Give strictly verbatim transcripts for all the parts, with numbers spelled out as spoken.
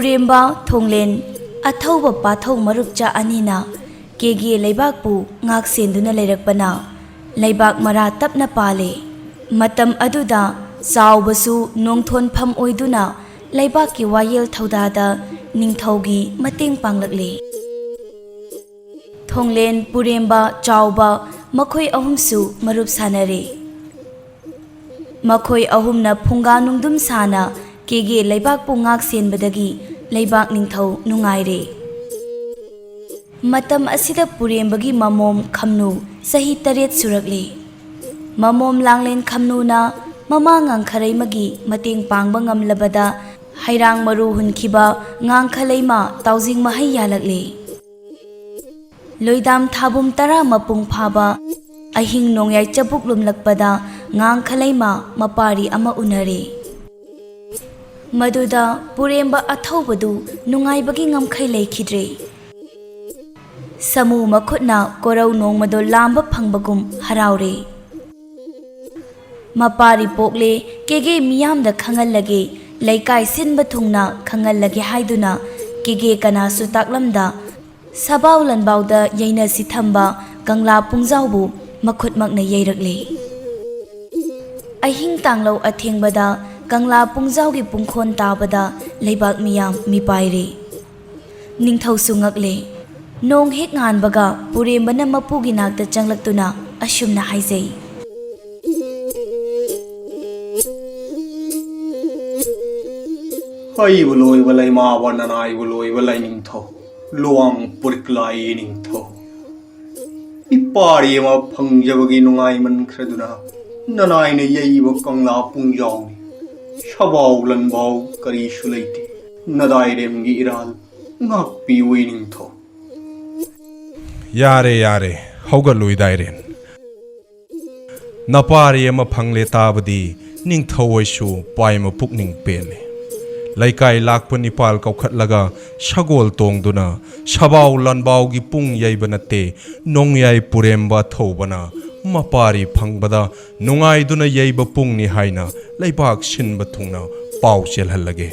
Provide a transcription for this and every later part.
ꯄꯨꯔꯦꯝꯕ, ꯊꯣꯡꯂꯦꯟ, ꯑꯊꯧꯕ ꯄꯥꯊꯧ ꯃꯔꯨꯞꯆꯥ ꯑꯅꯤꯅ ꯀꯦꯒꯦ ꯂꯩꯕꯥꯛꯄꯨ ꯉꯥꯛꯁꯦꯟꯗꯨꯅ ꯂꯩꯔꯛꯄꯅ ꯂꯩꯕꯥꯛ ꯃꯔꯥ ꯇꯞꯅ ꯄꯥꯜꯂꯦ꯫ ꯃꯇꯝ ꯑꯗꯨꯗ ꯆꯥꯎꯕꯁꯨ ꯅꯣꯡꯊꯣꯟꯐꯝ ꯑꯣꯏꯗꯨꯅ ꯂꯩꯕꯥꯛꯀꯤ ꯋꯥꯌꯦꯜ ꯊꯧꯗꯥꯗ ꯅꯤꯡꯊꯧꯒꯤ ꯃꯇꯦꯡ ꯄꯥꯡꯂꯛꯂꯦ꯫ ꯊꯣꯡꯂꯦꯟ, ꯄꯨꯔꯦꯝꯕ, ꯆꯥꯎꯕ ꯃꯈꯣꯏ ꯑꯍꯨꯝꯁꯨ ꯃꯔꯨꯞ ꯁꯥꯟꯅꯔꯦ꯫ ꯃꯈꯣꯏ ꯑꯍꯨꯝꯅ ꯐꯨꯡꯒꯥ ꯅꯨꯡꯗꯨꯝ ꯁꯥꯅ ꯀꯦꯒꯦ ꯂꯩꯕꯥꯛꯄꯨ ꯉꯥꯛ ꯁꯦꯟꯕꯗꯒꯤ ꯂꯩꯕꯥꯛ ꯅꯤꯡꯊꯧ ꯅꯨꯡꯉꯥꯏꯔꯦ꯫ ꯃꯇꯝ ꯑꯁꯤꯗ ꯄꯨꯔꯦꯝꯕꯒꯤ ꯃꯃꯣꯝ ꯈꯝꯅꯨ ꯆꯍꯤ ꯇꯔꯦꯠ ꯁꯨꯔꯛꯂꯦ꯫ ꯃꯃꯣꯝ ꯂꯥꯡꯂꯦꯟ ꯈꯝꯅꯨꯅ ꯃꯃꯥ ꯉꯥꯡꯈꯔꯩꯃꯒꯤ ꯃꯇꯦꯡ ꯄꯥꯡꯕ ꯉꯝꯂꯕꯗ ꯍꯩꯔꯥꯡ ꯃꯔꯨ ꯍꯨꯟꯈꯤꯕ ꯉꯥꯡꯈꯂꯩꯃ ꯇꯥꯎꯖꯤꯡ ꯃꯍꯩ ꯌꯥꯜꯂꯛꯂꯦ꯫ ꯂꯣꯏꯗꯥꯝ ꯊꯥꯕꯨꯝ ꯇꯔꯥ ꯃꯄꯨꯡ ꯐꯥꯕ ꯑꯍꯤꯡ ꯅꯣꯡꯌꯥꯏ ꯆꯕꯨꯛ ꯂꯨꯝꯂꯛꯄꯗ ꯉꯥꯡꯈꯂꯩꯃ ꯃꯄꯥꯔꯤ ꯑꯃ ꯎꯅꯔꯦ꯫ ꯃꯗꯨꯗ ꯄꯨꯔꯦꯝꯕ ꯑꯊꯧꯕꯗꯨ ꯅꯨꯡꯉꯥꯏꯕꯒꯤ ꯉꯝꯈꯩ ꯂꯩꯈꯤꯗ꯭ꯔꯦ꯫ ꯁꯥꯃꯨ ꯃꯈꯨꯠꯅ ꯀꯣꯔꯧ ꯅꯣꯡꯃꯗꯣ ꯂꯥꯝꯕ ꯐꯪꯕꯒꯨꯝ ꯍꯔꯥꯎꯔꯦ꯫ ꯃꯄꯥꯔꯤ ꯄꯣꯛꯂꯦ, ꯀꯦꯒꯦ ꯃꯤꯌꯥꯝꯗ ꯈꯪꯍꯜꯂꯒꯦ, ꯂꯩꯀꯥꯏ ꯁꯤꯟꯕ ꯊꯨꯡꯅ ꯈꯪꯍꯜꯂꯒꯦ ꯍꯥꯏꯗꯨꯅ ꯀꯦꯒꯦ ꯀꯅꯥꯁꯨ ꯇꯥꯛꯂꯝꯗ ꯁꯕꯥꯎ ꯂꯟꯕꯥꯎꯗ ꯌꯩꯅꯁꯤ ꯊꯝꯕ ꯀꯪꯂꯥ ꯄꯨꯡꯖꯥꯎꯕꯨ ꯃꯈꯨꯠꯃꯛꯅ ꯌꯩꯔꯛꯂꯦ꯫ ꯑꯍꯤꯡ ꯇꯥꯡꯂꯧ ꯑꯊꯦꯡꯕꯗ ꯀꯪꯂꯥ ꯄꯨꯡꯖꯥꯎꯒꯤ ꯄꯨꯡꯈꯣꯟ ꯇꯥꯕꯗ ꯂꯩꯕꯥꯛ ꯃꯤꯌꯥꯝ ꯃꯤꯄꯥꯏꯔꯦ꯫ ꯅꯤꯡꯊꯧꯁꯨ ꯉꯛꯂꯦ꯫ ꯅꯣꯡ ꯍꯦꯛ ꯉꯥꯟꯕꯒ ꯄꯨꯔꯦꯝꯕꯅ ꯃꯄꯨꯒꯤ ꯅꯥꯛꯇ ꯆꯪꯂꯛꯇꯨꯅ ꯑꯁꯨꯝꯅ ꯍꯥꯏꯖꯩ꯫ ꯍꯩꯕꯨ ꯂꯣꯏꯕ ꯂꯩꯃꯥꯕ ꯅꯅꯥꯏꯕꯨ ꯂꯣꯏꯕ ꯂꯩꯅꯤꯡꯊꯧ, ꯂꯨꯋꯥꯡ ꯄꯨꯔꯤꯛꯂꯥꯏ ꯅꯤꯡꯊꯧ꯫ ꯏꯄꯥꯔꯤ ꯑꯃ ꯐꯪꯖꯕꯒꯤ ꯅꯨꯡꯉꯥꯏꯃꯟꯈ꯭ꯔꯗꯨꯅ ꯅꯅꯥꯏꯅ ꯌꯩꯕ ꯀꯪꯂꯥ ꯄꯨꯡꯖꯥꯎꯅꯤ꯫ ꯁꯕꯥꯎ ꯂꯟꯕꯥꯎ ꯀꯔꯤꯁꯨ ꯂꯩꯇꯦ꯫ ꯅꯗꯥꯏꯔꯦꯝꯒꯤ ꯏꯔꯥꯜ ꯉꯥꯛꯄꯤꯌꯨ ꯏꯅꯤꯡꯊꯧ꯫ ꯌꯥꯔꯦ, ꯌꯥꯔꯦ, ꯍꯧꯒꯠꯂꯨ ꯏꯗꯥꯏꯔꯦꯟ꯫ ꯅꯄꯥꯔꯤ ꯑꯃ ꯐꯪꯂꯦ ꯇꯥꯕꯗꯤ ꯅꯤꯡꯊꯧ ꯑꯣꯏꯁꯨ ꯄꯥꯏꯃ ꯄꯨꯛꯅꯤꯡ ꯄꯦꯜꯂꯦ꯫ ꯂꯩꯀꯥꯏ ꯂꯥꯛꯄ ꯅꯤꯄꯥꯜ ꯀꯧꯈꯠꯂꯒ ꯁꯒꯣꯜ ꯇꯣꯡꯗꯨꯅ ꯁꯕꯥꯎ ꯂꯥꯟꯕꯥꯎꯒꯤ ꯄꯨꯡ ꯌꯩꯕ ꯅꯠꯇꯦ, ꯅꯣꯡꯌꯥꯏ ꯄꯨꯔꯦꯝꯕ ꯊꯧꯕꯅ ꯃꯄꯥꯔꯤ ꯐꯪꯕꯗ ꯅꯨꯡꯉꯥꯏꯗꯨꯅ ꯌꯩꯕ ꯄꯨꯡꯅꯤ ꯍꯥꯏꯅ ꯂꯩꯕꯥꯛ ꯁꯤꯟꯕ ꯊꯨꯡꯅ ꯄꯥꯎ ꯆꯦꯜꯍꯜꯂꯒꯦ꯫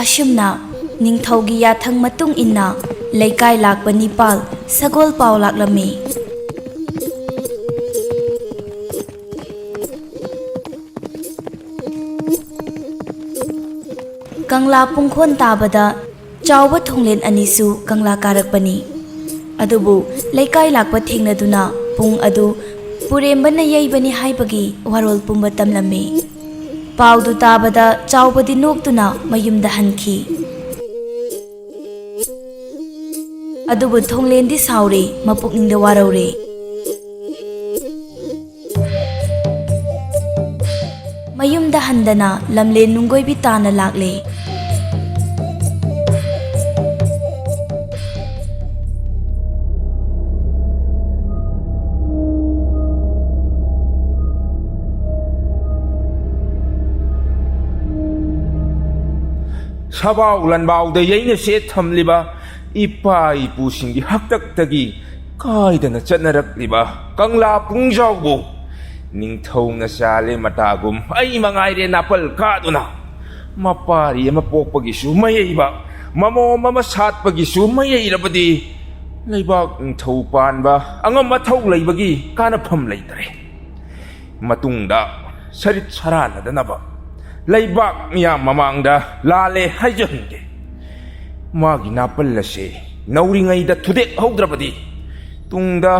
ꯑꯁꯨꯝꯅ ꯅꯤꯡꯊꯧꯒꯤ ꯌꯥꯊꯪ ꯃꯇꯨꯡ ꯏꯟꯅ ꯂꯩꯀꯥꯏ ꯂꯥꯛꯄ ꯅꯤꯄꯥꯜ ꯁꯒꯣꯜ ꯄꯥꯎ ꯂꯥꯛꯂꯝꯃꯤ꯫ ꯀꯪꯂꯥ ꯄꯨꯡꯈꯣꯟ ꯇꯥꯕꯗ ꯆꯥꯎꯕ ꯊꯣꯡꯂꯦꯟ ꯑꯅꯤꯁꯨ ꯀꯪꯂꯥ ꯀꯥꯔꯛꯄꯅꯤ꯫ ꯑꯗꯨꯕꯨ ꯂꯩꯀꯥꯏ ꯂꯥꯛꯄ ꯊꯦꯡꯅꯗꯨꯅ ꯄꯨꯡ ꯑꯗꯨ ꯄꯨꯔꯦꯝꯕꯅ ꯌꯩꯕꯅꯤ ꯍꯥꯏꯕꯒꯤ ꯋꯥꯔꯣꯜ ꯄꯨꯝꯕ ꯇꯝꯂꯝꯃꯤ꯫ ꯄꯥꯎꯗꯨ ꯇꯥꯕꯗ ꯆꯥꯎꯕꯗꯤ ꯅꯣꯛꯇꯨꯅ ꯃꯌꯨꯝꯗ ꯍꯟꯈꯤ꯫ ꯑꯗꯨꯕꯨ ꯊꯣꯡꯂꯦꯟꯗꯤ ꯁꯥꯎꯔꯦ, ꯃꯄꯨꯛꯅꯤꯡꯗ ꯋꯥꯔꯧꯔꯦ꯫ ꯃꯌꯨꯝꯗ ꯍꯟꯗꯅ ꯂꯝꯂꯦꯟ ꯅꯨꯡꯒꯣꯏꯕꯤ ꯇꯥꯅ ꯂꯥꯛꯂꯦ꯫ ꯁꯕꯥꯎ ꯂꯟꯕꯥꯎꯗ ꯌꯩꯅ ꯁꯦꯠ ꯊꯝꯂꯤꯕ ꯏꯄꯥ ꯏꯄꯨꯁꯤꯡꯒꯤ ꯍꯥꯛꯇꯛꯇꯒꯤ ꯀꯥꯏꯗꯅ ꯆꯠꯅꯔꯛꯂꯤꯕ ꯀꯪꯂꯥ ꯄꯨꯡꯖꯥꯎꯕꯨ ꯅꯤꯡꯊꯧꯅ ꯆꯥꯂꯦ ꯃꯇꯥꯒꯨꯝ ꯑꯩ ꯃꯉꯥꯏꯔꯦ ꯅꯥꯄꯜ ꯀꯥꯗꯨꯅ ꯃꯄꯥꯔꯤ ꯑꯃ ꯄꯣꯛꯄꯒꯤꯁꯨ ꯃꯌꯩꯕ, ꯃꯃꯣꯝ ꯑꯃ ꯁꯥꯠꯄꯒꯤꯁꯨ ꯃꯌꯩꯔꯕꯗꯤ ꯂꯩꯕꯥꯛ ꯅꯤꯡꯊꯧ ꯄꯥꯟꯕ ꯑꯉꯝ ꯑꯊꯧ ꯂꯩꯕꯒꯤ ꯀꯥꯅꯐꯝ ꯂꯩꯇ꯭ꯔꯦ꯫ ꯃꯇꯨꯡꯗ ꯁꯔꯤꯠ ꯁꯔꯥꯟꯅꯗꯅꯕ ꯂꯩꯕꯥꯛ ꯃꯤꯌꯥꯝ ꯃꯃꯥꯡꯗ ꯂꯥꯜꯂꯦ ꯍꯥꯏꯖꯍꯟꯒꯦ꯫ ꯃꯥꯒꯤ ꯅꯥꯄꯜ ꯑꯁꯤ ꯅꯧꯔꯤꯉꯩꯗ ꯊꯨꯗꯦꯛꯍꯧꯗ꯭ꯔꯕꯗꯤ ꯇꯨꯡꯗ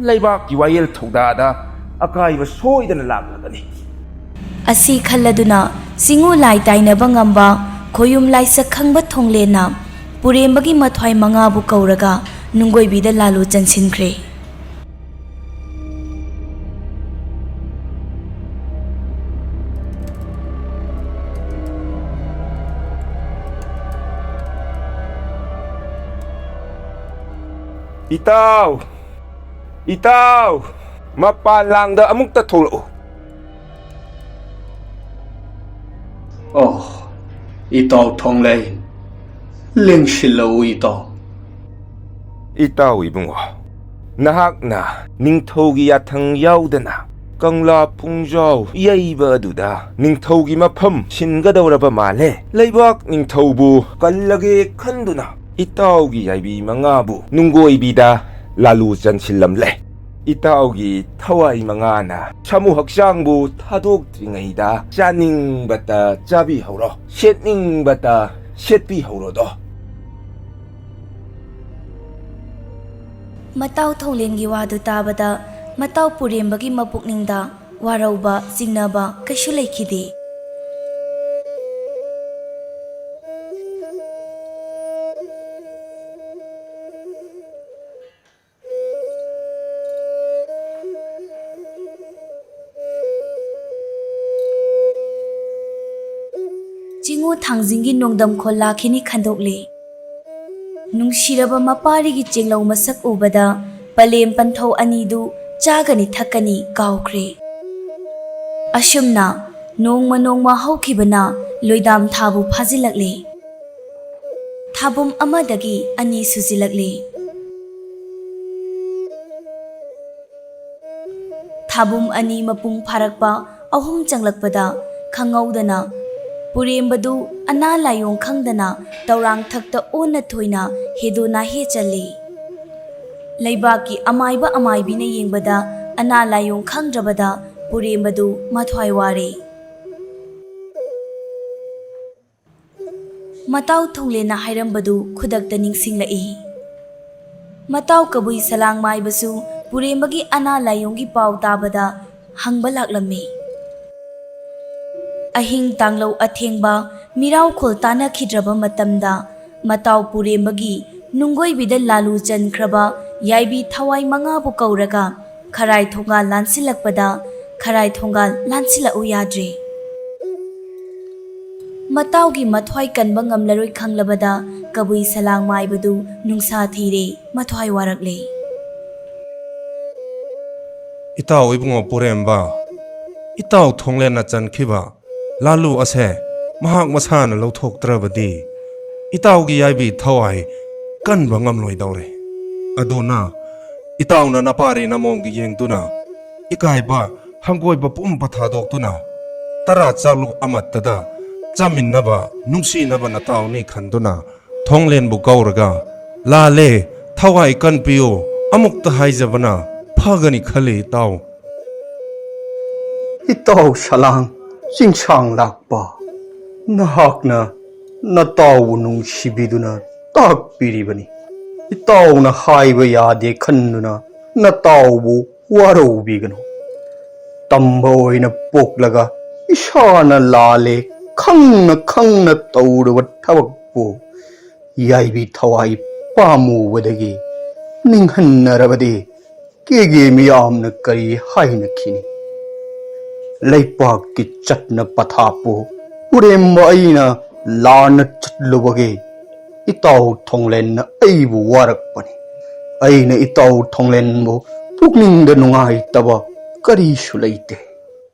ꯂꯩꯕꯥꯛꯀꯤ ꯋꯥꯌꯦꯜ ꯊꯧꯗꯥꯗ ꯑꯀꯥꯏꯕ ꯁꯣꯏꯗꯅ ꯂꯥꯛꯂꯒꯅꯤ꯫ ꯑꯁꯤ ꯈꯜꯂꯗꯨꯅ ꯆꯤꯡꯉꯨ ꯂꯥꯏ ꯇꯥꯏꯅꯕ ꯉꯝꯕ ꯈꯣꯌꯨꯝ ꯂꯥꯏꯁꯛ ꯈꯪꯕ ꯊꯣꯡꯂꯦꯟꯅ ꯄꯨꯔꯦꯝꯕꯒꯤ ꯃꯊ꯭ꯋꯥꯏ ꯃꯉꯥꯕꯨ ꯀꯧꯔꯒ ꯅꯨꯡꯒꯣꯏꯕꯤꯗ ꯂꯥꯂꯨ ꯆꯟꯁꯤꯟꯈ꯭ꯔꯦ꯫ ꯏꯇꯥꯎ! ꯏꯇꯥꯎ! ꯃꯄꯥꯟ ꯂꯥꯡꯗ ꯑꯃꯨꯛꯇ ꯊꯣꯛꯂꯛꯎ꯫ ꯑꯣ, ꯏꯇꯥꯎ ꯊꯣꯡꯂꯩ, ꯂꯦꯡꯁꯤꯜꯂꯛꯎ ꯏꯇꯥꯎ꯫ ꯏꯇꯥꯎ ꯏꯕꯨꯡꯉꯣ, ꯅꯍꯥꯛꯅ ꯅꯤꯡꯊꯧꯒꯤ ꯌꯥꯊꯪ ꯌꯥꯎꯗꯅ ꯀꯪꯂꯥ ꯄꯨꯡꯖꯥꯎ ꯌꯩꯕ ꯑꯗꯨꯗ ꯅꯤꯡꯊꯧꯒꯤ ꯃꯐꯝ ꯁꯤꯟꯒꯗꯧꯔꯕ ꯃꯥꯜꯂꯦ꯫ ꯂꯩꯕꯥꯛ ꯅꯤꯡꯊꯧꯕꯨ ꯀꯜꯂꯒꯦ ꯈꯟꯗꯨꯅ ꯏꯇꯥꯎꯒꯤ ꯌꯥꯏꯕꯤ ꯃꯉꯥꯕꯨ ꯅꯨꯡꯒꯣꯏꯕꯤꯗ ꯂꯥꯂꯨ ꯆꯟꯁꯤꯜꯂꯝꯂꯦ꯫ ꯏꯇꯥꯎꯒꯤ ꯊꯋꯥꯏ ꯃꯉꯥꯅ ꯁꯥꯃꯨ ꯍꯛꯆꯥꯡꯕꯨ ꯊꯥꯗꯣꯛꯇ꯭ꯔꯤꯉꯩꯗ ꯆꯥꯅꯤꯡꯕꯇ ꯆꯥꯕꯤꯍꯧꯔꯣ, ꯁꯦꯠꯅꯤꯡꯕꯇ ꯁꯦꯠꯄꯤꯍꯧꯔꯣꯗꯣ꯫ ꯃꯇꯥꯎ ꯊꯣꯡꯂꯦꯟꯒꯤ ꯋꯥꯗꯨ ꯇꯥꯕꯗ ꯃꯇꯥꯎ ꯄꯨꯔꯦꯝꯕꯒꯤ ꯃꯄꯨꯛꯅꯤꯡꯗ ꯋꯥꯔꯧꯕ, ꯆꯤꯡꯅꯕ ꯀꯩꯁꯨ ꯂꯩꯈꯤꯗꯦ꯫ ꯆꯤꯡꯉꯨ ꯊꯥꯡꯖꯤꯡꯒꯤ ꯅꯣꯡꯗꯝꯈꯣꯜ ꯂꯥꯛꯈꯤꯅꯤ ꯈꯟꯗꯣꯛꯂꯦ꯫ ꯅꯨꯡꯁꯤꯔꯕ ꯃꯄꯥꯔꯤꯒꯤ ꯆꯦꯡꯂꯧ ꯃꯁꯛ ꯎꯕꯗ ꯄꯂꯦꯝ ꯄꯟꯊꯧ ꯑꯅꯤꯗꯨ ꯆꯥꯒꯅꯤ ꯊꯛꯀꯅꯤ ꯀꯥꯎꯈ꯭ꯔꯦ꯫ ꯑꯁꯨꯝꯅ ꯅꯣꯡꯃ ꯅꯣꯡꯃ ꯍꯧꯈꯤꯕꯅ ꯂꯣꯏꯗꯥꯝ ꯊꯥꯕꯨ ꯐꯥꯖꯤꯜꯂꯛꯂꯦ꯫ ꯊꯥꯕꯨꯝ ꯑꯃꯗꯒꯤ ꯑꯅꯤ ꯁꯨꯖꯤꯜꯂꯛꯂꯦ꯫ ꯊꯥꯕꯨꯝ ꯑꯅꯤ ꯃꯄꯨꯡ ꯐꯥꯔꯛꯄ ꯑꯍꯨꯝ ꯆꯪꯂꯛꯄꯗ ꯈꯪꯍꯧꯗꯅ ꯄꯨꯔꯦꯝꯕꯗꯨ ꯑꯅꯥ ꯂꯥꯏꯑꯣꯡ ꯈꯪꯗꯅ ꯇꯧꯔꯥꯡꯊꯛꯇ ꯑꯣꯟꯅ ꯊꯣꯏꯅ ꯍꯦꯗꯣ ꯅꯥꯍꯦ ꯆꯜꯂꯤ꯫ ꯂꯩꯕꯥꯛꯀꯤ ꯑꯃꯥꯏꯕ ꯑꯃꯥꯏꯕꯤꯅ ꯌꯦꯡꯕꯗ ꯑꯅꯥ ꯂꯥꯏꯑꯣꯡ ꯈꯪꯗ꯭ꯔꯕꯗ ꯄꯨꯔꯦꯝꯕꯗꯨ ꯃꯊ꯭ꯋꯥꯏ ꯋꯥꯔꯦ꯫ ꯃꯇꯥꯎ ꯊꯣꯡꯂꯦꯟꯅ ꯍꯥꯏꯔꯝꯕꯗꯨ ꯈꯨꯗꯛꯇ ꯅꯤꯡꯁꯤꯡꯂꯛꯏ꯫ ꯃꯇꯥꯎ ꯀꯕꯨꯏ ꯁꯂꯥꯡ ꯃꯥꯏꯕꯁꯨ ꯄꯨꯔꯦꯝꯕꯒꯤ ꯑꯅꯥ ꯂꯥꯏꯑꯣꯡꯒꯤ ꯄꯥꯎ ꯇꯥꯕꯗ ꯍꯪꯕ ꯂꯥꯛꯂꯝꯃꯤ꯫ ꯑꯍꯤꯡ ꯇꯥꯡꯂꯧ ꯑꯊꯦꯡꯕ ꯃꯤꯔꯥꯎꯈꯣꯜ ꯇꯥꯅꯈꯤꯗ꯭ꯔꯕ ꯃꯇꯝꯗ ꯃꯇꯥꯎ ꯄꯨꯔꯦꯝꯕꯒꯤ ꯅꯨꯡꯒꯣꯏꯕꯤꯗ ꯂꯥꯂꯨ ꯆꯟꯈ꯭ꯔꯕ ꯌꯥꯏꯕꯤ ꯊꯋꯥꯏ ꯃꯉꯥꯕꯨ ꯀꯧꯔꯒ ꯈꯔꯥꯏ ꯊꯣꯡꯒꯥꯜ ꯂꯥꯟꯁꯤꯜꯂꯛꯄꯗ ꯈꯔꯥꯏ ꯊꯣꯡꯒꯥꯜ ꯂꯥꯟꯁꯤꯜꯂꯛꯎ ꯌꯥꯗ꯭ꯔꯦ꯫ ꯃꯇꯥꯎꯒꯤ ꯃꯊ꯭ꯋꯥꯏ ꯀꯟꯕ ꯉꯝꯂꯔꯣꯏ ꯈꯪꯂꯕꯗ ꯀꯕꯨꯏ ꯁꯂꯥꯡ ꯃꯥꯏꯕꯗꯨ ꯅꯨꯡꯁꯥ ꯊꯤꯔꯦ, ꯃꯊ꯭ꯋꯥꯏ ꯋꯥꯔꯛꯂꯦ꯫ ꯏꯇꯥꯎ ꯏꯕꯨꯡꯉꯣ ꯄꯨꯔꯦꯝꯕ, ꯏꯇꯥꯎ ꯊꯣꯡꯂꯦꯟꯅ ꯆꯟꯈꯤꯕ ꯂꯥꯂꯨ ꯑꯁꯦ ꯃꯍꯥꯛ ꯃꯁꯥꯅ ꯂꯧꯊꯣꯛꯇ꯭ꯔꯕꯗꯤ ꯏꯇꯥꯎꯒꯤ ꯌꯥꯏꯕꯤ ꯊꯋꯥꯏ ꯀꯟꯕ ꯉꯝꯂꯣꯏꯗꯧꯔꯦ꯫ ꯑꯗꯨꯅ ꯏꯇꯥꯎꯅ ꯅꯄꯥꯔꯤ ꯅꯃꯣꯝꯒꯤ ꯌꯦꯡꯗꯨꯅ ꯏꯀꯥꯏꯕ ꯍꯪꯒꯣꯏꯕ ꯄꯨꯝꯕ ꯊꯥꯗꯣꯛꯇꯨꯅ, ꯇꯔꯥ ꯆꯥꯛꯂꯨꯛ ꯑꯃꯠꯇꯗ ꯆꯥꯃꯤꯟꯅꯕ ꯅꯨꯡꯁꯤꯅꯕ ꯅꯇꯥꯎꯅꯤ ꯈꯟꯗꯨꯅ, ꯊꯣꯡꯂꯦꯟꯕꯨ ꯀꯧꯔꯒ, "ꯂꯥꯜꯂꯦ, ꯊꯋꯥꯏ ꯀꯟꯕꯤꯌꯨ, ꯑꯃꯨꯛꯇ ꯍꯥꯏꯖꯕꯅ ꯐꯒꯅꯤ ꯈꯜꯂꯤ ꯏꯇꯥꯎ"꯫ ꯏꯇꯥꯎ ꯁꯂꯥꯡ ꯆꯤꯡꯁꯥꯡ ꯂꯥꯛꯄ, ꯅꯍꯥꯛꯅ ꯅꯇꯥꯎꯕꯨ ꯅꯨꯡꯁꯤꯕꯤꯗꯨꯅ ꯇꯥꯛꯄꯤꯔꯤꯕꯅꯤ꯫ ꯏꯇꯥꯎꯅ ꯍꯥꯏꯕ ꯌꯥꯗꯦ ꯈꯟꯗꯨꯅ ꯅꯇꯥꯎꯕꯨ ꯋꯥꯔꯧꯕꯤꯒꯅꯨ꯫ ꯇꯝꯕ ꯑꯣꯏꯅ ꯄꯣꯛꯂꯒ ꯏꯁꯥꯅ ꯂꯥꯜꯂꯦ ꯈꯪꯅ ꯈꯪꯅ ꯇꯧꯔꯨꯕ ꯊꯕꯛꯄꯨ ꯌꯥꯏꯕꯤ ꯊꯋꯥꯏ ꯄꯥꯝꯃꯨꯕꯗꯒꯤ ꯅꯤꯡꯍꯟꯅꯔꯕꯗꯤ ꯀꯦꯒꯦ ꯃꯤꯌꯥꯝꯅ ꯀꯔꯤ ꯍꯥꯏꯅꯈꯤꯅꯤ? ꯂꯩꯄꯥꯛꯀꯤ ꯆꯠꯅ ꯄꯊꯥꯞꯄꯨ ꯄꯨꯔꯦꯝꯕ ꯑꯩꯅ ꯂꯥꯟꯅ ꯆꯠꯂꯨꯕꯒꯤ ꯏꯇꯥꯎ ꯊꯣꯡꯂꯦꯟꯅ ꯑꯩꯕꯨ ꯋꯥꯔꯛꯄꯅꯤ꯫ ꯑꯩꯅ ꯏꯇꯥꯎ ꯊꯣꯡꯂꯦꯟꯕꯨ ꯄꯨꯛꯅꯤꯡꯗ ꯅꯨꯡꯉꯥꯏꯇꯕ ꯀꯔꯤꯁꯨ ꯂꯩꯇꯦ꯫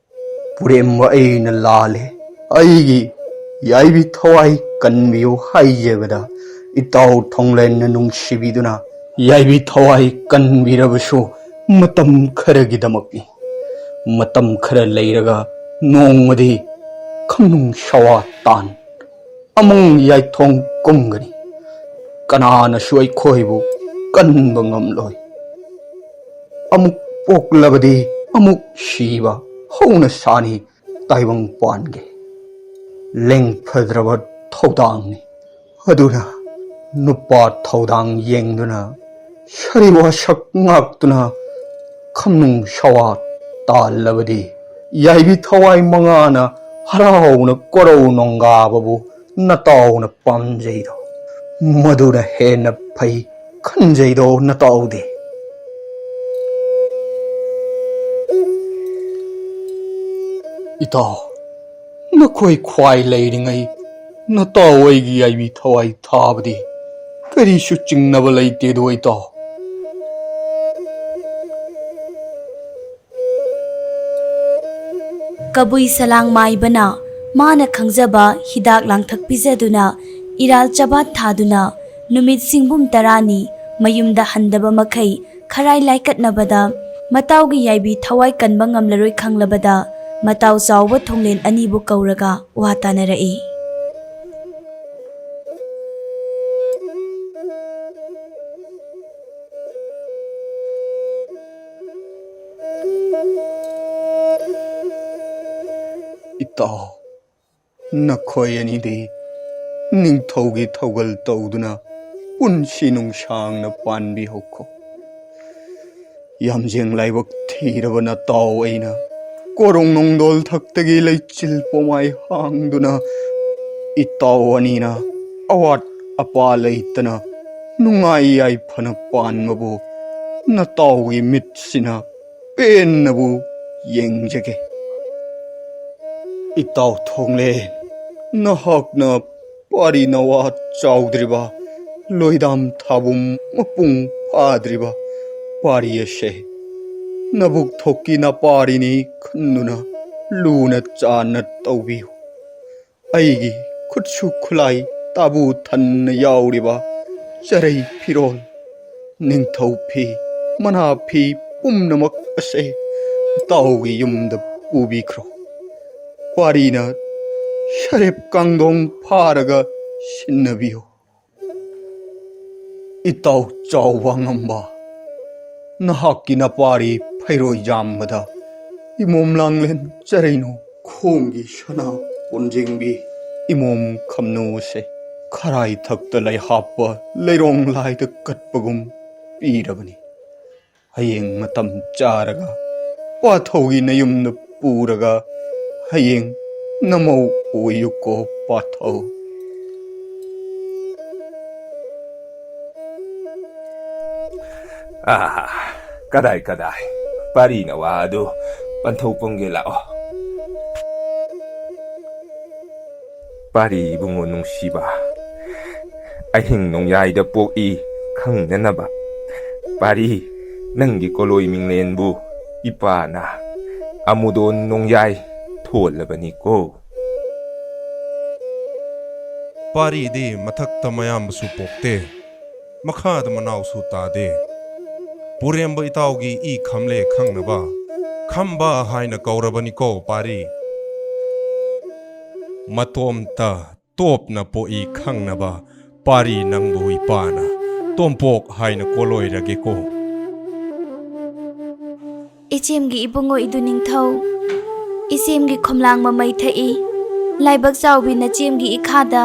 ꯄꯨꯔꯦꯝꯕ ꯑꯩꯅ ꯂꯥꯜꯂꯦ꯫ ꯑꯩꯒꯤ ꯌꯥꯏꯕꯤ ꯊꯋꯥꯏ ꯀꯟꯕꯤꯌꯨ ꯍꯥꯏꯖꯕꯗ ꯏꯇꯥꯎ ꯊꯣꯡꯂꯦꯟꯅ ꯅꯨꯡꯁꯤꯕꯤꯗꯨꯅ ꯌꯥꯏꯕꯤ ꯊꯋꯥꯏ ꯀꯟꯕꯤꯔꯕꯁꯨ ꯃꯇꯝ ꯈꯔꯒꯤꯗꯃꯛꯅꯤ꯫ ꯃꯇꯝ ꯈꯔ ꯂꯩꯔꯒ ꯅꯣꯡꯃꯗꯤ ꯈꯝꯅꯨꯡ ꯁꯋꯥ ꯇꯥꯟ ꯑꯃꯨꯛ ꯌꯥꯏꯊꯣꯡ ꯀꯨꯝꯒꯅꯤ꯫ ꯀꯅꯥꯅꯁꯨ ꯑꯩꯈꯣꯏꯕꯨ ꯀꯟꯕ ꯉꯝꯂꯣꯏ꯫ ꯑꯃꯨꯛ ꯄꯣꯛꯂꯕꯗꯤ ꯑꯃꯨꯛ ꯁꯤꯕ ꯍꯧꯅ ꯁꯥꯅꯤ ꯇꯥꯏꯕꯪꯄꯥꯟꯒꯤ꯫ ꯂꯦꯡꯐꯗ꯭ꯔꯕ ꯊꯧꯗꯥꯡꯅꯤ꯫ ꯑꯗꯨꯅ ꯅꯨꯄꯥ ꯊꯧꯗꯥꯡ ꯌꯦꯡꯗꯨꯅ ꯁꯔꯤ ꯋꯥꯁꯛ ꯉꯥꯛꯇꯨꯅ ꯈꯝꯅꯨꯡ ꯁꯋꯥ ꯇꯥꯜꯂꯕꯗꯤ ꯌꯥꯏꯕꯤ ꯊꯋꯥꯏ ꯃꯉꯥꯅ ꯍꯔꯥꯎꯅ ꯀꯣꯔꯧ ꯅꯣꯡꯒꯥꯕꯕꯨ ꯅꯇꯥꯎꯅ ꯄꯥꯝꯖꯩꯗꯣ, ꯃꯗꯨꯅ ꯍꯦꯟꯅ ꯐꯩ ꯈꯟꯖꯩꯗꯣ ꯅꯇꯥꯎꯗꯤ? ꯏꯇꯥꯎ, ꯅꯈꯣꯏ ꯈ꯭ꯋꯥꯏ ꯂꯩꯔꯤꯉꯩ ꯅꯇꯥꯎ ꯑꯩꯒꯤ ꯌꯥꯏꯕꯤ ꯊꯋꯥꯏ ꯊꯥꯕꯗꯤ ꯀꯔꯤꯁꯨ ꯆꯤꯡꯅꯕ ꯂꯩꯇꯦꯗꯣ ꯏꯇꯥꯎ꯫ ꯀꯕꯨꯏ ꯁꯂꯥꯡ ꯃꯥꯏꯕꯅ ꯃꯥꯅ ꯈꯪꯖꯕ ꯍꯤꯗꯥꯛ ꯂꯥꯡꯊꯛ ꯄꯤꯖꯗꯨꯅ, ꯏꯔꯥꯜ ꯆꯕꯥꯠ ꯊꯥꯗꯨꯅ, ꯅꯨꯃꯤꯠ ꯁꯤꯡꯕꯨꯝ ꯇꯔꯥꯅꯤ ꯃꯌꯨꯝꯗ ꯍꯟꯗꯕ ꯃꯈꯩ ꯈꯔꯥꯏ ꯂꯥꯏꯀꯠꯅꯕꯗ ꯃꯇꯥꯎꯒꯤ ꯌꯥꯏꯕꯤ ꯊꯋꯥꯏ ꯀꯟꯕ ꯉꯝꯂꯔꯣꯏ ꯈꯪꯂꯕꯗ, ꯃꯇꯥꯎ ꯆꯥꯎꯕ ꯊꯣꯡꯂꯦꯟ ꯑꯅꯤꯕꯨ ꯀꯧꯔꯒ ꯋꯥ ꯇꯥꯅꯔꯛꯏ꯫ ꯏꯇꯥꯎ, ꯅꯈꯣꯏ ꯑꯅꯤꯗꯤ ꯅꯤꯡꯊꯧꯒꯤ ꯊꯧꯒꯜ ꯇꯧꯗꯨꯅ ꯄꯨꯟꯁꯤ ꯅꯨꯡꯁꯥꯡꯅ ꯄꯥꯟꯕꯤꯍꯧꯈꯣ꯫ ꯌꯥꯝꯖꯦꯡ ꯂꯥꯏꯕꯛ ꯊꯤꯔꯕ ꯅꯇꯥꯎ ꯑꯩꯅ ꯀꯣꯔꯣꯡ ꯅꯣꯡꯗꯣꯜ ꯊꯛꯇꯒꯤ ꯂꯩꯆꯤꯜ ꯄꯣꯃꯥꯏ ꯍꯥꯡꯗꯨꯅ, ꯏꯇꯥꯎ ꯑꯅꯤꯅ ꯑꯋꯥꯠ ꯑꯄꯥ ꯂꯩꯇꯅ ꯅꯨꯡꯉꯥꯏ ꯌꯥꯏꯐꯅ ꯄꯥꯟꯕꯕꯨ ꯅꯇꯥꯎꯒꯤ ꯃꯤꯠꯁꯤꯅ ꯄꯦꯟꯅꯕꯨ ꯌꯦꯡꯖꯒꯦ꯫ ꯏꯇꯥꯎ ꯊꯣꯡꯂꯦ, ꯅꯍꯥꯛꯅ ꯄꯥꯔꯤ ꯅꯋꯥ ꯆꯥꯎꯗ꯭ꯔꯤꯕ, ꯂꯣꯏꯗꯥꯝ ꯊꯥꯕꯨꯝ ꯃꯄꯨꯡ ꯐꯥꯗ꯭ꯔꯤꯕ ꯄꯥꯔꯤ ꯑꯁꯦ ꯅꯕꯨꯛ ꯊꯣꯛꯀꯤ ꯅꯄꯥꯔꯤꯅꯤ ꯈꯟꯗꯨꯅ ꯂꯨꯅ ꯆꯥꯟꯅ ꯇꯧꯕꯤꯌꯨ꯫ ꯑꯩꯒꯤ ꯈꯨꯠꯁꯨ ꯈꯨꯠꯂꯥꯏ ꯇꯥꯕꯨ ꯊꯟꯅ ꯌꯥꯎꯔꯤꯕ ꯆꯔꯩ ꯐꯤꯔꯣꯜ, ꯅꯤꯡꯊꯧ ꯐꯤ, ꯃꯅꯥ ꯐꯤ ꯄꯨꯝꯅꯃꯛ ꯑꯁꯦ ꯏꯇꯥꯎꯒꯤ ꯌꯨꯝꯗ ꯄꯨꯕꯤꯈ꯭ꯔꯣ꯫ ꯄꯥꯔꯤꯅ ꯁꯔꯦꯞ ꯀꯥꯡꯗꯣꯡ ꯐꯥꯔꯒ ꯁꯤꯟꯅꯕꯤꯌꯨ꯫ ꯏꯇꯥꯎ ꯆꯥꯎꯕ ꯉꯝꯕ, ꯅꯍꯥꯛꯀꯤ ꯅꯄꯥꯔꯤ ꯐꯩꯔꯣꯏ ꯌꯥꯝꯕꯗ ꯏꯃꯣꯝ ꯂꯥꯡꯂꯦꯟ ꯆꯔꯩꯅꯨ ꯈꯣꯡꯒꯤ ꯁꯅꯥ ꯀꯣꯟꯖꯦꯡꯕꯤ ꯏꯃꯣꯝ ꯈꯝꯅꯨ ꯑꯁꯦ ꯈꯔꯥꯏ ꯊꯛꯇ ꯂꯩ ꯍꯥꯞꯄ ꯂꯩꯔꯣꯡ ꯂꯥꯏꯗ ꯀꯠꯄꯒꯨꯝ ꯄꯤꯔꯕꯅꯤ꯫ ꯍꯌꯦꯡ ꯃꯇꯝ ꯆꯥꯔꯒ ꯄꯥꯊꯧꯒꯤ ꯅꯌꯨꯝꯗ ꯄꯨꯔꯒ ꯍꯌꯦꯡ ꯅꯃꯧ ꯑꯣꯏꯌꯨꯀꯣ ꯄꯥꯊꯧ꯫ ꯑꯥ, ꯀꯗꯥꯏ, ꯀꯗꯥꯏ? ꯄꯥꯔꯤ ꯅꯋꯥ ꯑꯗꯨ ꯄꯟꯊꯧ ꯄꯨꯝꯒꯦ ꯂꯥꯛꯑꯣ꯫ ꯄꯥꯔꯤ ꯏꯕꯨꯡꯉꯣ ꯅꯨꯡꯁꯤꯕ, ꯑꯍꯤꯡ ꯅꯣꯡꯌꯥꯏꯗ ꯄꯣꯛꯏ ꯈꯪꯅꯅꯕ꯫ ꯄꯥꯔꯤ, ꯅꯪꯒꯤ ꯀꯣꯂꯣꯏ ꯃꯤꯡꯂꯦꯟꯕꯨ ꯏꯄꯥꯅ ꯑꯃꯨꯗꯣꯟ ꯅꯣꯡꯌꯥꯏ ꯊꯣꯜꯂꯕꯅꯤꯀꯣ꯫ ꯄꯥꯔꯤꯗꯤ ꯃꯊꯛꯇ ꯃꯌꯥꯝꯕꯁꯨ ꯄꯣꯛꯇꯦ, ꯃꯈꯥꯗ ꯃꯅꯥꯎꯁꯨ ꯇꯥꯗꯦ꯫ ꯄꯨꯔꯦꯝꯕ ꯏꯇꯥꯎꯒꯤ ꯏ ꯈꯝꯂꯦ ꯈꯪꯅꯕ ꯈꯝꯕ ꯍꯥꯏꯅ ꯀꯧꯔꯕꯅꯤꯀꯣ ꯄꯥꯔꯤ꯫ ꯃꯇꯣꯝꯇ ꯇꯣꯞꯅ ꯄꯣꯛꯏ ꯈꯪꯅꯕ ꯄꯥꯔꯤ ꯅꯪꯕꯨ ꯏꯄꯥꯅ ꯇꯣꯝꯄꯣꯛ ꯍꯥꯏꯅ ꯀꯣꯂꯣꯏꯔꯒꯦꯀꯣ꯫ ꯏꯆꯦꯝꯒꯤ ꯏꯕꯨꯡꯉꯣ ꯏꯗꯨ ꯅꯤꯡꯊꯧ, ꯏꯆꯦꯝꯒꯤ ꯈꯣꯝꯂꯥꯡ ꯃꯃꯩ ꯊꯛꯏ꯫ ꯂꯥꯏꯕꯛ ꯆꯥꯎꯕꯤ ꯅꯆꯦꯝꯒꯤ ꯏꯈꯥꯗ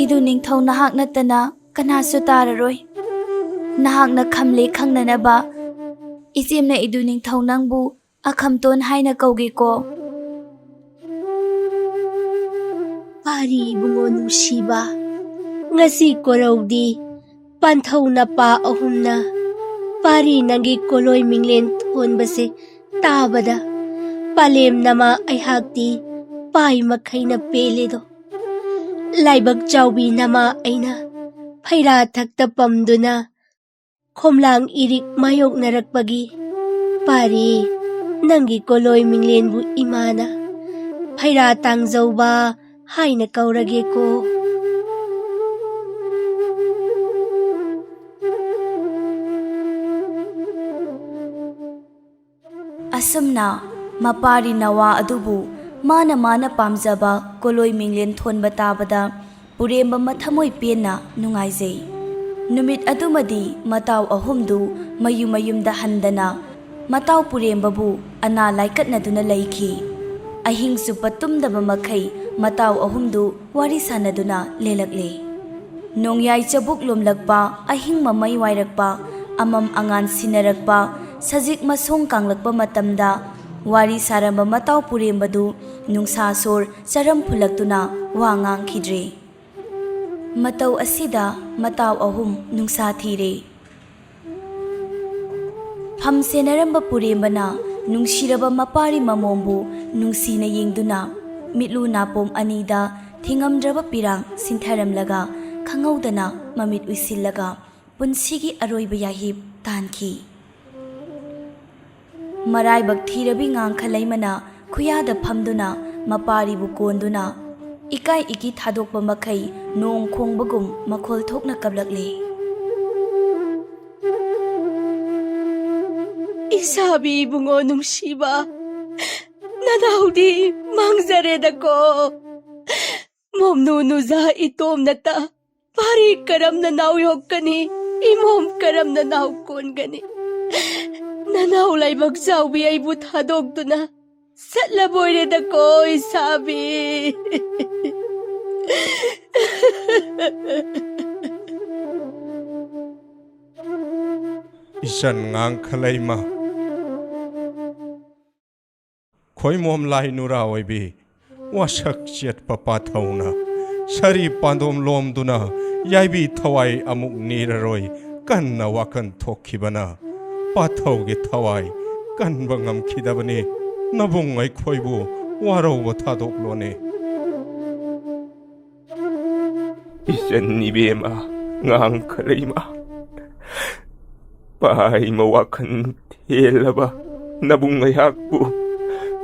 ꯏꯗꯨ ꯅꯤꯡꯊꯧ ꯅꯍꯥꯛ ꯅꯠꯇꯅ ꯀꯅꯥꯁꯨ ꯇꯥꯔꯔꯣꯏ꯫ ꯅꯍꯥꯛꯅ ꯈꯝꯂꯦ ꯈꯪꯅꯅꯕ ꯏꯆꯦꯝꯅ ꯏꯗꯨ ꯅꯤꯡꯊꯧ ꯅꯪꯕꯨ ꯑꯈꯝꯇꯣꯟ ꯍꯥꯏꯅ ꯀꯧꯒꯦꯀꯣ꯫ ꯄꯥꯔꯤ ꯏꯕꯨꯡꯉꯣ ꯅꯨꯡꯁꯤꯕ, ꯉꯁꯤ ꯀꯣꯔꯧꯗꯤ ꯄꯥꯟꯊꯧ ꯅꯄꯥ ꯑꯍꯨꯝꯅ ꯄꯥꯔꯤ ꯅꯪꯒꯤ ꯀꯣꯂꯣꯏ ꯃꯤꯡꯂꯦꯟ ꯊꯣꯟꯕꯁꯦ ꯇꯥꯕꯗ ꯄꯥꯂꯦꯝ ꯅꯃꯥ ꯑꯩꯍꯥꯛꯇꯤ ꯄꯥꯏ ꯃꯈꯩꯅ ꯄꯦꯜꯂꯦꯗꯣ꯫ ꯂꯥꯏꯕꯛ ꯆꯥꯎꯕꯤ ꯅꯃꯥ ꯑꯩꯅ ꯐꯩꯔꯥ ꯊꯛꯇ ꯄꯝꯗꯨꯅ ꯈꯣꯝꯂꯥꯡ ꯏꯔꯤꯛ ꯃꯥꯌꯣꯛꯅꯔꯛꯄꯒꯤ ꯄꯥꯔꯤ ꯅꯪꯒꯤ ꯀꯣꯂꯣꯏ ꯃꯤꯡꯂꯦꯟꯕꯨ ꯏꯃꯥꯅ ꯐꯩꯔꯥ ꯇꯥꯡꯖꯧꯕ ꯍꯥꯏꯅ ꯀꯧꯔꯒꯦꯀꯣ꯫ ꯑꯁꯨꯝꯅ ꯃꯄꯥꯔꯤ ꯅꯋꯥ ꯑꯗꯨꯕꯨ ꯃꯥꯅ ꯃꯥꯅ ꯄꯥꯝꯖꯕ ꯀꯣꯂꯣꯏ ꯃꯤꯡꯂꯦꯟ ꯊꯣꯟꯕ ꯇꯥꯕꯗ ꯄꯨꯔꯦꯝꯕ ꯃꯊꯃꯣꯏ ꯄꯦꯟꯅ ꯅꯨꯡꯉꯥꯏꯖꯩ꯫ ꯅꯨꯃꯤꯠ ꯑꯗꯨꯃꯗꯤ ꯃꯇꯥꯎ ꯑꯍꯨꯝꯗꯨ ꯃꯌꯨꯝ ꯃꯌꯨꯝꯗ ꯍꯟꯗꯅ ꯃꯇꯥꯎ ꯄꯨꯔꯦꯝꯕꯕꯨ ꯑꯅꯥ ꯂꯥꯏꯀꯠꯅꯗꯨꯅ ꯂꯩꯈꯤ꯫ ꯑꯍꯤꯡ ꯆꯨꯞꯄ ꯇꯨꯝꯗꯕ ꯃꯈꯩ ꯃꯇꯥꯎ ꯑꯍꯨꯝꯗꯨ ꯋꯥꯔꯤ ꯁꯥꯟꯅꯗꯨꯅ ꯂꯦꯜꯂꯛꯂꯦ꯫ ꯅꯣꯡꯌꯥꯏ ꯆꯕꯨꯛ ꯂꯣꯝꯂꯛꯄ, ꯑꯍꯤꯡ ꯃꯃꯩ ꯋꯥꯏꯔꯛꯄ, ꯑꯃꯝ ꯑꯉꯥꯟ ꯁꯤꯟꯅꯔꯛꯄ, ꯁꯖꯤꯛ ꯃꯁꯣꯡ ꯀꯥꯡꯂꯛꯄ ꯃꯇꯝꯗ ꯋꯥꯔꯤ ꯁꯥꯔꯝꯕ ꯃꯇꯥꯎ ꯄꯨꯔꯦꯝꯕꯗꯨ ꯅꯨꯡꯁꯥ ꯁꯣꯔ ꯆꯔꯝ ꯐꯨꯜꯂꯛꯇꯨꯅ ꯋꯥ ꯉꯥꯡꯈꯤꯗ꯭ꯔꯦ꯫ ꯃꯇꯧ ꯑꯁꯤꯗ ꯃꯇꯥꯎ ꯑꯍꯨꯝ ꯅꯨꯡꯁꯥ ꯊꯤꯔꯦ꯫ ꯐꯝ ꯁꯦꯟꯅꯔꯝꯕ ꯄꯨꯔꯦꯝꯕꯅ ꯅꯨꯡꯁꯤꯔꯕ ꯃꯄꯥꯔꯤ ꯃꯃꯣꯝꯕꯨ ꯅꯨꯡꯁꯤꯅ ꯌꯦꯡꯗꯨꯅ ꯃꯤꯠꯂꯨ ꯅꯥꯄꯣꯝ ꯑꯅꯤꯗ ꯊꯤꯉꯝꯗ꯭ꯔꯕ ꯄꯤꯔꯥꯡ ꯁꯤꯟꯊꯔꯝꯂꯒ ꯈꯪꯍꯧꯗꯅ ꯃꯃꯤꯠ ꯎꯏꯁꯤꯜꯂꯒ ꯄꯨꯟꯁꯤꯒꯤ ꯑꯔꯣꯏꯕ ꯌꯥꯍꯤꯞ ꯇꯥꯟꯈꯤ꯫ ꯃꯔꯥꯏꯕꯛ ꯊꯤꯔꯕꯤ ꯉꯥꯡꯈ ꯂꯩꯃꯅ ꯈꯨꯌꯥꯗ ꯐꯝꯗꯨꯅ ꯃꯄꯥꯔꯤꯕꯨ ꯀꯣꯟꯗꯨꯅ ꯏꯀꯥꯏ ꯏꯀꯤ ꯊꯥꯗꯣꯛꯄ ꯃꯈꯩ ꯅꯣꯡ ꯈꯣꯡꯕꯒꯨꯝ ꯃꯈꯣꯜ ꯊꯣꯛꯅ ꯀꯞꯂꯛꯂꯦ꯫ ꯏꯁꯥꯕꯤ ꯏꯕꯨꯡꯉꯣ ꯅꯨꯡꯁꯤꯕ, ꯅꯅꯥꯎꯗꯤ ꯃꯥꯡꯖꯔꯦꯗꯀꯣ꯫ ꯃꯣꯝꯅꯨ ꯅꯨꯖꯥ ꯏꯇꯣꯝꯅꯇ ꯄꯥꯔꯤ ꯀꯔꯝꯅ ꯅꯥꯎ ꯌꯣꯛꯀꯅꯤ? ꯏꯃꯣꯝ ꯀꯔꯝꯅ ꯅꯥꯎ ꯀꯣꯟꯒꯅꯤ? ꯅꯅꯥꯎ ꯂꯥꯏꯕꯛ ꯆꯥꯎꯕꯤ ꯑꯩꯕꯨ ꯊꯥꯗꯣꯛꯇꯨꯅ ꯆꯠꯂꯕꯣꯏꯔꯦꯗꯀꯣ ꯏꯁꯥꯕꯤ꯫ ꯏꯆꯟ ꯉꯥꯡꯈꯂꯩꯃ꯫ ꯈꯣꯏꯃꯣꯝ ꯂꯥꯏ ꯅꯨꯔꯥ ꯑꯣꯏꯕꯤ, ꯋꯥꯁꯛ ꯆꯦꯠꯄ ꯄꯥꯊꯧꯅ ꯁꯥꯔꯤ ꯄꯥꯟꯗꯣꯝ ꯂꯣꯝꯗꯨꯅ ꯌꯥꯏꯕꯤ ꯊꯋꯥꯏ ꯑꯃꯨꯛ ꯅꯤꯔꯔꯣꯏ ꯀꯟꯅ ꯋꯥꯈꯜ ꯊꯣꯛꯈꯤꯕꯅ ꯄꯥꯊꯧꯒꯤ ꯊꯋꯥꯏ ꯀꯟꯕ ꯉꯝꯈꯤꯗꯕꯅꯤ꯫ ꯅꯕꯨꯡ ꯑꯩꯈꯣꯏꯕꯨ ꯋꯥꯔꯧꯕ ꯊꯥꯗꯣꯛꯂꯣꯅꯦ꯫ ꯏꯆꯟ ꯏꯕꯦꯝꯃ ꯉꯥꯡꯈꯂꯩꯃ, ꯄꯥꯏꯃ ꯋꯥꯈꯜ ꯊꯦꯜꯂꯕ ꯅꯕꯨꯡ ꯑꯩꯍꯥꯛꯄꯨ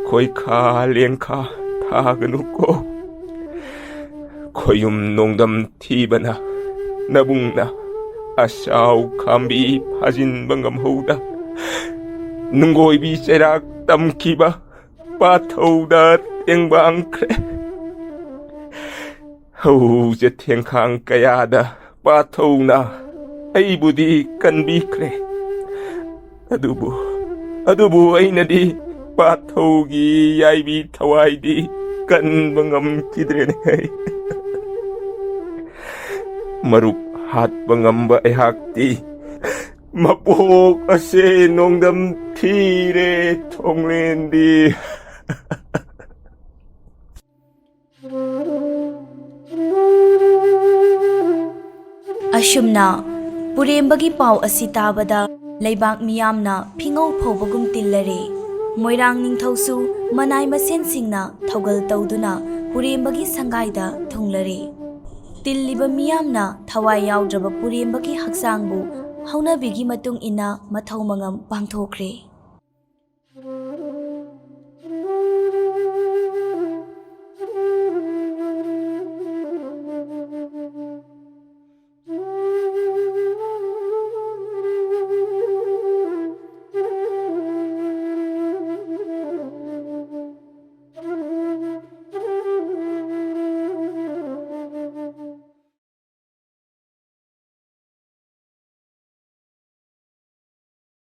ꯈꯣꯏꯈꯥ ꯂꯦꯡꯈꯥ ꯊꯥꯒꯅꯨꯀꯣ꯫ ꯈꯣꯌꯨꯝ ꯅꯣꯡꯗꯝ ꯊꯤꯕꯅ ꯅꯕꯨꯡꯅ ꯑꯁꯥꯎ ꯈꯥꯝꯕꯤ ꯐꯥꯖꯤꯟꯕ ꯉꯝꯍꯧꯗ ꯅꯨꯡꯒꯣꯏꯕꯤ ꯆꯩꯔꯥꯛ ꯇꯝꯈꯤꯕ ꯄꯥꯊꯧꯗ ꯇꯦꯡꯕꯥꯡꯈ꯭ꯔꯦ꯫ ꯍꯧꯖ ꯊꯦꯡꯈꯥꯡ ꯀꯌꯥꯗ ꯄꯥꯊꯧꯅ ꯑꯩꯕꯨꯗꯤ ꯀꯟꯕꯤꯈ꯭ꯔꯦ꯫ ꯑꯗꯨꯕꯨ, ꯑꯗꯨꯕꯨ ꯑꯩꯅꯗꯤ ꯄꯥꯊꯧꯒꯤ ꯌꯥꯏꯕꯤ ꯊꯋꯥꯏꯗꯤ ꯀꯟꯕ ꯉꯝꯈꯤꯗ꯭ꯔꯦꯅꯦ꯫ ꯃꯔꯨꯞ ꯍꯥꯠꯄ ꯉꯝꯕ ꯑꯩꯍꯥꯛꯇꯤ ꯃꯄꯣꯛ ꯑꯁꯦ ꯅꯣꯡꯗꯝ ꯊꯤꯔꯦ ꯊꯣꯡꯂꯦꯟꯗꯤ꯫ ꯑꯁꯨꯝꯅ ꯄꯨꯔꯦꯝꯕꯒꯤ ꯄꯥꯎ ꯑꯁꯤ ꯇꯥꯕꯗ ꯂꯩꯕꯥꯛ ꯃꯤꯌꯥꯝꯅ ꯐꯤꯉꯧ ꯐꯧꯕꯒꯨꯝ ꯇꯤꯜꯂꯔꯦ꯫ ꯃꯣꯏꯔꯥꯡ ꯅꯤꯡꯊꯧꯁꯨ ꯃꯅꯥꯏ ꯃꯁꯦꯟꯁꯤꯡꯅ ꯊꯧꯒꯜ ꯇꯧꯗꯨꯅ ꯄꯨꯔꯦꯝꯕꯒꯤ ꯁꯪꯒꯥꯏꯗ ꯊꯨꯡꯂꯔꯦ꯫ ꯇꯤꯜꯂꯤꯕ ꯃꯤꯌꯥꯝꯅ ꯊꯋꯥꯏ ꯌꯥꯎꯗ꯭ꯔꯕ ꯄꯨꯔꯦꯝꯕꯒꯤ ꯍꯛꯆꯥꯡꯕꯨ ꯍꯧꯅꯕꯤꯒꯤ ꯃꯇꯨꯡ ꯏꯟꯅ ꯃꯊꯧ ꯃꯉꯝ ꯄꯥꯡꯊꯣꯛꯈ꯭ꯔꯦ꯫